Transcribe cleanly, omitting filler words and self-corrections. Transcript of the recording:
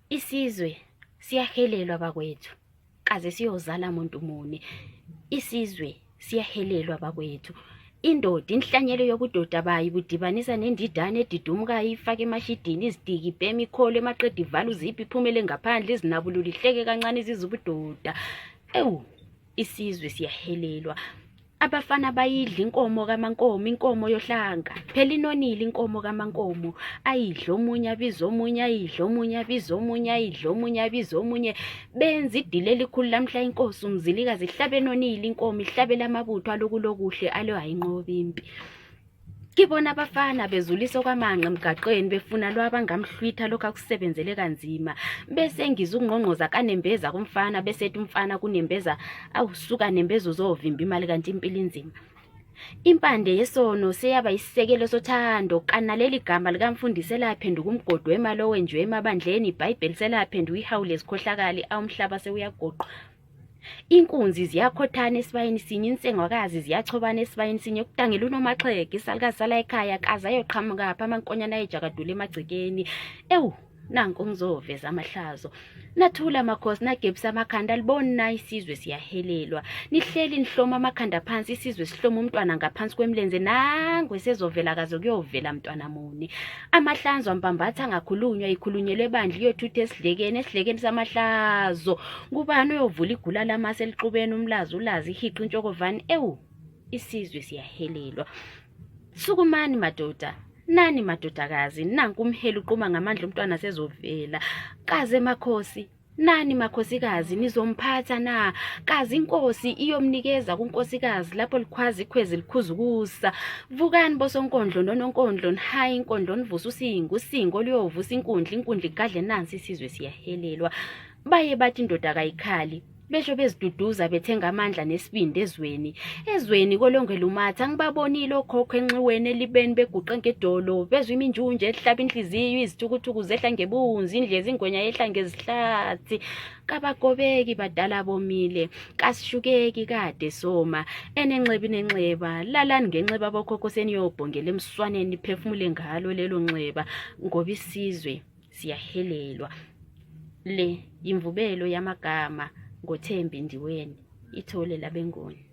Isizwe siyahelelwa bakwethu, kaze siyozala muntu muni. Isizwe siyahelelwa bakwethu. Indoda inhlanyelo yobudoda bayo ibudibanisa nendidane edidumukayo ifake emashidini izidiki ibhema ikholo emaqeda ivala uziphi iphumele ngaphandle izinabulula ihleke kancane izizwe ubudoda. Ewu isizwe siyahelelwa. Abafana bayidla inkomo kaMankomo, inkomo yohlanga. Phela inonile inkomo kaMankomo. Ayidle omunye abize omunye, ayidle omunye abize omunye, ayidle omunye abize omunye. Benza idili elikhulu lamhla inkosi uMzilikazi ihlabe enonile inkomo, ihlabela amabutho alokulokuhle alo ayinqoba impi. Ngibona abafana bezulisa okwamanqe emgaqweni befuna lo abangamhlwitha lokhu akusebenzele kanzima. Bese ngizwa ukungqongqoza kanembeza kumfana bese ethi umfana kunembeza awusuka nembeza uzovimba imali kanti impilo inzima. Impande yesono seyaba isisekelo sothando kanaleli gama likamfundisi selaphenduka umgodi wemali owenjiwe emabandleni iBhayibheli selaphenduka ihawu lezikhohlakali awumhlaba sewuyagoqwa. Inkunzi ziyakhothana esibayeni sinye, insengwakazi ziyachobana esibayeni sinye, kudangela unomaxhege, isalukazi sala ekhaya, kaze ayoqhamukaphi amankonyane ayejakadula emagcekeni. Ewu, nanku ngizoveza amahlazo. Nathula makhosi nagebisa amakhanda aliboni na isizwe siyahelelwa. Nihleli nihloma amakhanda phansi isizwe sihloma umntwana ngaphansi kwemlenze nangu esezovela kaze kuyovela mntwana muni. Amahlanzo ampambatha angakhulunywa ikhulunyelwe ebandla iyothutha esidlekeni esidlekeni samahlazo. Ngubani oyovula igula lamasi elixubeni umlazi ulazi ihiqi intshokovane ewu isizwe siyahelelwa. Sukumani madoda nani madodakazi nanku umheli uquma ngamandla umntwana sezovela kaze makhosi nani makhosikazi nizomphatha na kazi inkosi iyomnikeza kunkosikazi lapho likhwaza ikhwezi likhuza ukusa vukani bosonkondlo nononkondlo nihaye inkondlo nivusa usingo usingo luyovusa inkundla inkundla igadle nansi isizwe siyahelelwa Baye bathi indoda kayikhali besho beziduduza bethenga amandla nesibindi ezweni ezweni kolongela umatha ngibabonile okhokho enxiweni elibeni beguqe ngedolo bezwa iminjunje ehlaba inhliziyo izithukuthuku zehla ngebunzi indlezi ingwenya yehla ngezihlathi kabagobeki badala bomile kasishukeki kade soma enenxeba inenxeba lalani ngenxeba bokhokho seniyobhongela emswaneni phefumule ngalo lelo nxeba ngoba isizwe siyahelelwa. Le yimvubelo yamagama ngoThembi Ndiweni, ithole labeNguni.